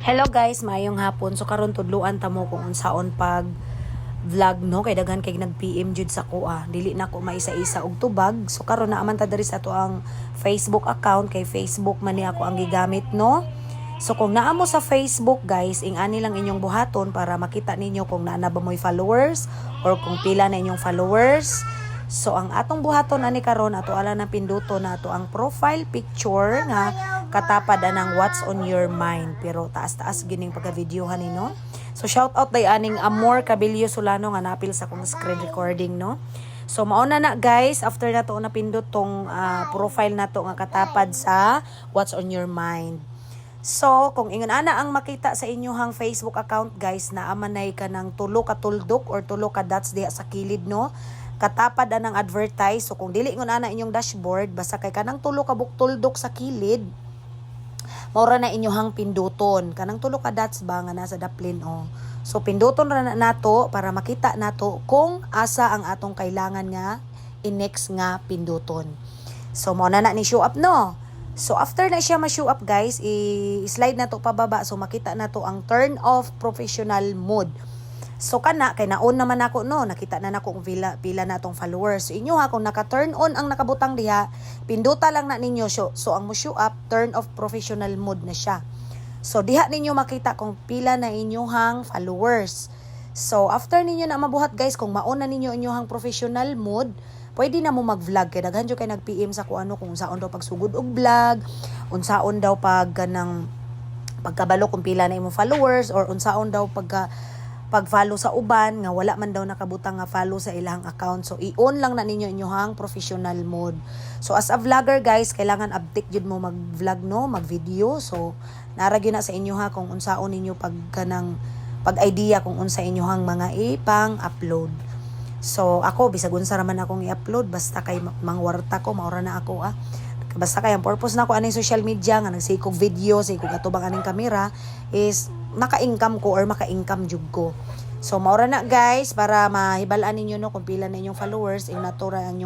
Hello guys, maayong hapon. So karon tudluan ta mo kung unsaon pag vlog, no, kay daghan kay nag-PM jud sa akoa. Dili na ko maisa-isa og tubag. So karon naa man ta diri sa atoang Facebook account kay Facebook man ni ako ang gigamit, no. So kung naa mo sa Facebook guys, ing-ani lang inyong buhaton para makita ninyo kung naa na ba mo'y followers or kung pila na inyong followers. So ang atong buhaton ani karon, ato ala na pinduto na ato ang profile picture nga katapad anang "What's on your mind", pero taas-taas gining pagka-videohan ni, no. So shout out day aning Amor Cabello Solano nga napil sa akong screen recording, no. So mao na na guys, after na to napindot tong profile nato nga katapad sa "What's on your mind". So, kung ingon ana ang makita sa inyong Facebook account guys, naa manay kanang tulo ka tuldok or tulo ka dots diha sa kilid, no. Katapad anang "Advertise". So, kung dili ingon ana inyong dashboard, basta kay kanang tulo ka tuldok sa kilid, maura na inyong pinduton. Kanang tulo ka dots ba nga nasa daplin, oh. So, pinduton ra na nato para makita nato kung asa ang atong kailangan nga i-next nga pinduton. So, mao na na ni show up, no. So, after na siya ma-show up guys, i-slide na to pababa. So, makita na to ang "Turn off professional mode". So, kana, kay na-on naman ako, no. Nakita na nako kung pila, pila na tong followers. So, inyo ha, kung naka-turn on ang nakabutang diha, pinduta lang na ninyo. So, ang mo show up, "Turn off professional mode" na siya. So, diha ninyo makita kung pila na inyuhang followers. So, after ninyo na mabuhat guys, kung ma-on na ninyo inyuhang professional mode, pwede na mo mag-vlog. Kay daghan jud kay nag-PM sa ko ano kung unsaon daw pagsugod og vlog, unsaon daw pag kanang pagkabalo kung pila na imong followers or unsaon daw pagka pag-follow sa uban nga wala man daw nakabutang nga follow sa ilang account. So i-on lang na ninyo inyong professional mode. So as a vlogger guys, kailangan abtik jud mo mag-vlog, no, mag-video. So nara gyud na sa inyo ha kung unsaon ninyo pag kanang pag-idea kung unsa inyohang mga ipang-upload. So ako, bisag unsa ra man akong i-upload, basta kay mangwarta ko, maura na ako ah. Basta kay ang purpose nako aning social media nga nagsikog video, sikog atubang aning kamera is maka-income ko or maka-income jud ko. So maura na guys, para mahibal-an ninyo, no, kung pila na inyong followers, ing natura inyong